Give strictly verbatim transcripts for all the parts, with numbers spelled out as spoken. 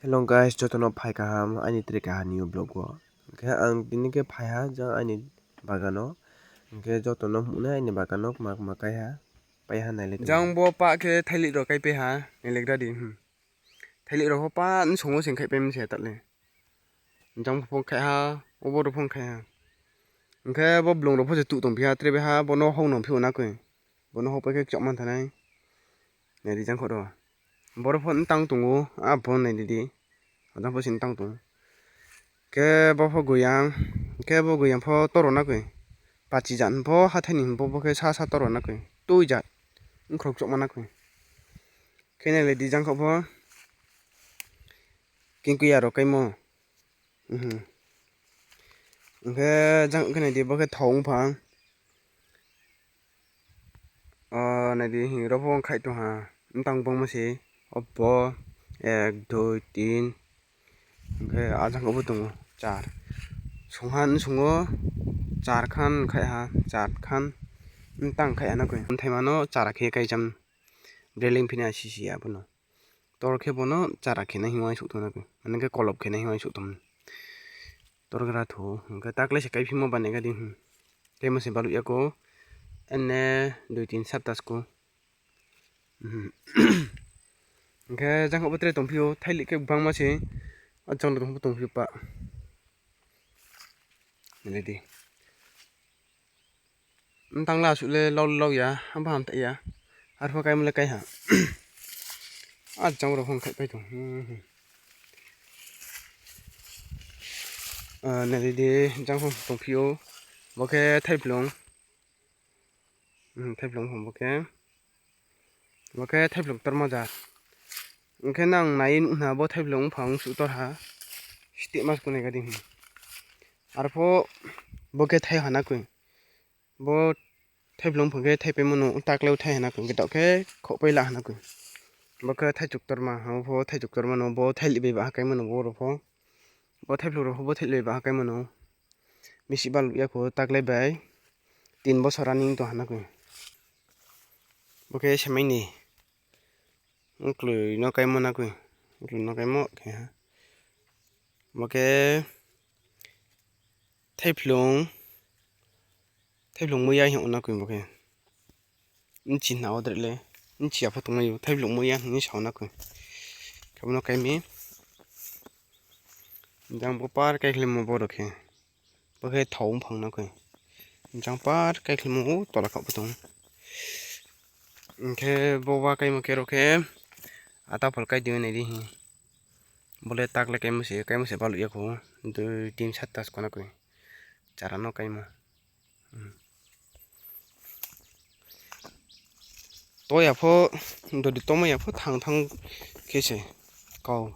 Hello guys, jotono phai kaham ani tre kaha new vlog o. Hwnkhe ang tini khe phaiha jang ani bagano. Hwnkhe jotono hwnwi ani bagano ma ma kaiha, paiha nailai. Jang bo pa khe thailik rok kai paiha, nailai gra di, hmm. Thailik rok pa nsongo seng khai pai mse tatle. Jang bo phone khaiha, obo rok phone khaiha. Hwnkhe bo blong rok pho se tu tong phiya, tre baiha bono hok nang phiyo na khe. Bono hok pai khe chok man thanai. Naidi jang khoro. Borok phone tang tongo, a phone naidi di. Adang phone sini tang tongo. Khe bo pho goyang, khe bo goyang pho toro na khe. Pachi jat pho hathai ni pho bo khe sa sa toro na khe. Tui jat. Wngkhorok chok ma na khe. Khe naidi jang kho pho. Kingku ya rok kaimo. Mhm. Hwnkhe jang khe naidi bo khe thong phang. O naidi hinwi rw pho khai tongha. Wng tang bangma se. Obo ek, dui, tin. Hwnkhe a jang obo tongo char. Sungha wng sungo char khan khai ha, char khan wng tang khai ha na khe. Wng thai mano chara khe kai cham. Breling phina sisi abono. Tor khe bono chara khenai hinwi uansuk tongna khe, mane khe kolop khenai hinwi uansuk tongmani. Tor gra thu, hwnkhe takle se kaiphimo bani gadi, hmm. Tei mase balu yako, ene dui tin sapta sko. Hmm. Hwnkhe jang obo tre tongphio, thailik khe bangma se, o jang tongphio pa. Nini di. Wng tang la aswk le lok lok ya, abo ham ta ya. Arpho kaimole kaiha. Ah, jang rok phone khai pai tong. Hmm, hmm. Ah, nari di jang phone tong phio. Bo khe thaiplung. Hmm, thaiplung phone bo khe. Bo khe thaiplung torma ja. Hwnkhe nang nai nukna bo thaiplung phang su torha. Site mas kunai gadi hwn. Arpho bo khe thai hana kwi. Bo thaiplung phang khe thai paimano, takle thai hana kwi. Hwnkhe tok khe khok pai la hana kwi. Bo khe thaichuk torma, abo pho thaichuk tormano, bo thaili bai ba ha kaimano bo rok pho. Bo thaiplung rok pho bo thaili bai ba ha kaimano. Bisi balu ya kho takle bai. Tin bosor ani wng tong hana kwi. Bo khe semaini. Wngklui no kaimo na kwi. Wngklui no kaimo khe ha. Bo khe thaiplung. Thaiplung muya hinwi na kwi bo khe. Nchi na odre le. Nchi apho tongnaio. Thaiplung muya hinwi sa na kwi. Khe bono kaimi. Jang bo par kai khlai mo borok khe. Bo khe thau wng phang na kwi. Jang par kai khlai mo o tola kha bo tong. Hwnkhe bo ba kaimo khe rw khe. Ata phal kai di nai di hi. Bole takle kaimo se, kaimo se balu ya kho. Dui, tin, sat, tas kona kwi. Chara no kaimo. Hmm. Toya pho, dodi toma ya pho thang thang khe se kau.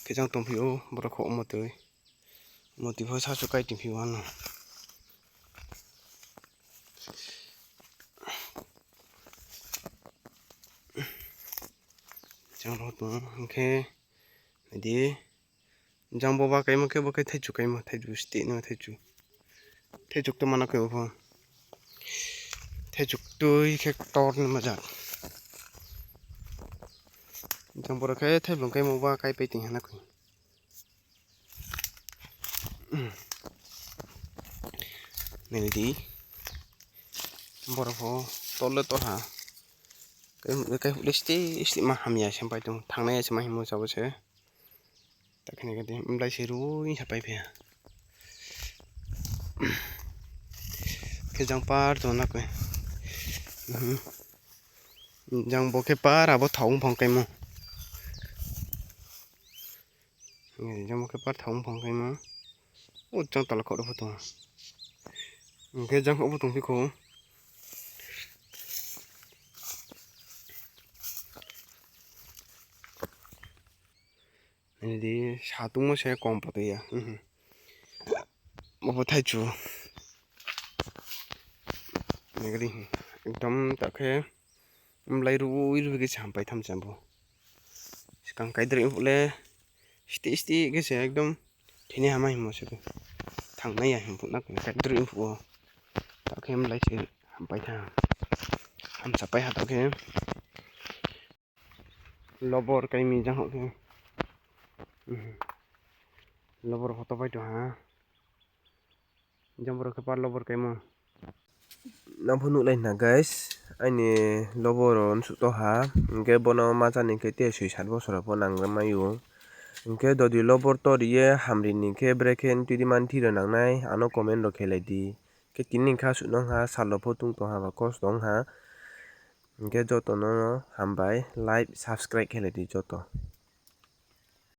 Khe jang tong phio borok kho omo twi. Omo twi pho sasu kai tong phio ano. Jang rw tong hwnkhe di. Jang bo ba kaimo khe bo khe thaichuk kaimo, thaichuk site no thaichuk. Thaichuk to mana khe bo pho. Thaichuk twi khe tor ni majak. Jang borok khe thaiplung kaimo ba kai pai tong hana khe. Nini di. Borok pho tol le tol ha. Kai, kai huk le site, site ma hamya sem pai tong. Thangnai ya se ma himo sabo se. Ta khini gadi, mlai se rui sa pai phiya. Khe jang par tong na koi. Mhm. Jang bo khe par abo thau wng phang kaimo. Jang bo khe par thau wng phang kaimo. O jang tola khoro pho tongo. Hwnkhe jang obo tong phikho. Nini di satungmo se kom photo ya. Mhm. Obo thaichu. Nagari, ekdom takhe mlai rui rui khe sampai tham chambo. Skang kaidri le sti sti khe se ekdom thini hamai himo se. Thangnai ya him phuna kaidri phuo. Takhe mlai se hampai tha. Hamsa pai ha takhe. Lobor kaimi jang hok khe. Lobor hoto pai to ha. Jang borok khe par lobor kaimo. Nang phu nuklai na guys, aini lobor o nsuk to ha, hingke bono machani khe te soi sat bosor pho nang maio. Hingke dodi lobor to riye hamri ni khe brekhe twi di man thiro nangnai ano comment rok khelai di. Khe tini kha suk nang ha salo pho tung tong ha ba kos tong ha. Hingke joto no hambai like subscribe khelai di joto.